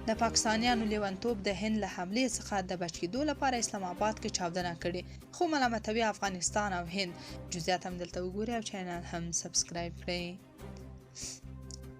د پاکستانیانو لیونتوب د هند له حملې څخه د بچ کیدو لپاره اسلام آباد کې چاودنه کړې، خو ملامتوي افغانستان او هند. جزئیات هم دلته وګورئ او چینل هم سبسکرایب کړئ.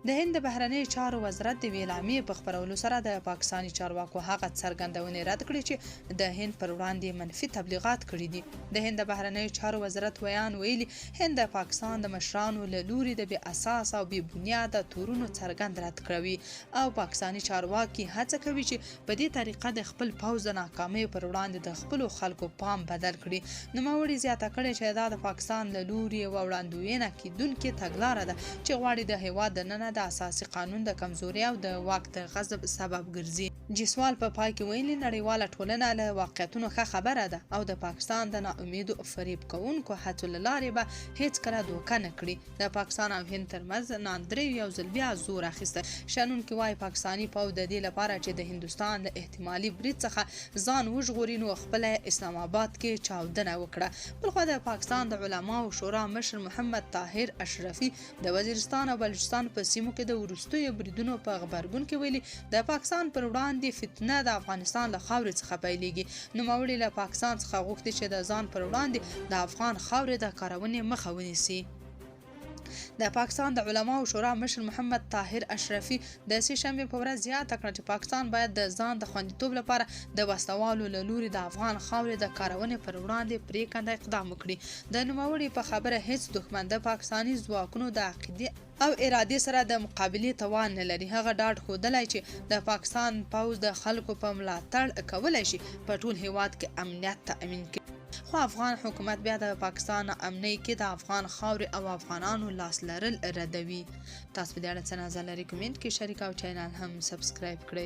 د هند د بهرنیو چارو وزارت د یوې اعلامیې په خپرولو سره د پاکستاني چارواکو هغه څرګندونې رد کړې چې د هند پر وړاندې منفي تبلیغات کړي دي. د هند د بهرنیو چارو وزارت ویاند ویلي، هند د پاکستان د مشرانو له لوري د بې اساسه او بې بنیاده تورونو څرګند رد کوي او پاکستاني چارواکي هڅه کوي چې په دې طریقه د خپل پوځ د ناکامیو پر وړاندې د خپلو خلکو پام بدل کړي. نوموړي زیاته کړې چې دا د پاکستان له لوري یوه وړاندوینه کیدونکې تګلاره ده چې غواړي د هیواد دننه د اساسي قانون د کمزورۍ او د واک د غصب سبب ګرځي. جیسوال په پای کې ویلي، نړیواله ټولنه له واقعیتونو ښه خبره ده او د پاکستان د نا امیدو فریب کوونکو هڅو له لارې به هیڅکله دوکه نه کړي. د پاکستان او هند ترمنځ ناندریو یو ځل بیا زور اخیستی. شنونکي وايي، پاکستاني پوځ د دې لپاره چې د هندوستان له احتمالي برید څخه ځان وژغوري نو خپله اسلام اباد کې چاودنه وکړه. بلخوا د پاکستان د علماو شورا مشر محمد طاهر اشرفي د وزیرستان او بلوچستان په سیمو کې د وروستیو بریدونو په غبرګون کې ویلي، د پاکستان پر وړاندې فتنه د افغانستان له خاورې څخه پیلېږي. نوموړي له پاکستان څخه غوښتي چې د ځان پر وړاندې د افغان خاورې د کارونې مخه ونیسي. د پاکستان د علماو شورا مشر محمد طاهر اشرفي د سې شنبې په ورځ زیاته کړه چې پاکستان باید د ځان د خوندیتوب لپاره د وسلهوالو له لوري د افغان خاورې د کارونې پر وړاندې پرېکنده اقدام وکړي. د نوموړي په خبره هېڅ دښمن د پاکستاني ځواکونو د عقیدې او ارادې سره د مقابلې توان نه لري. هغه ډاډ ښودلی چې د پاکستان پوځ د خلکو په ملاتړ کولای شي په ټول هېواد کې امنیت تأمین کړي. خو افغان حکومت بیا د پاکستان ناامنۍ کې د افغان خاورې او افغانانو لاس لرل ردوي. تاسو په دې اړه څه نظر لرئ؟ کومنټ کې شریک او چینل هم سبسکرایب کړئ.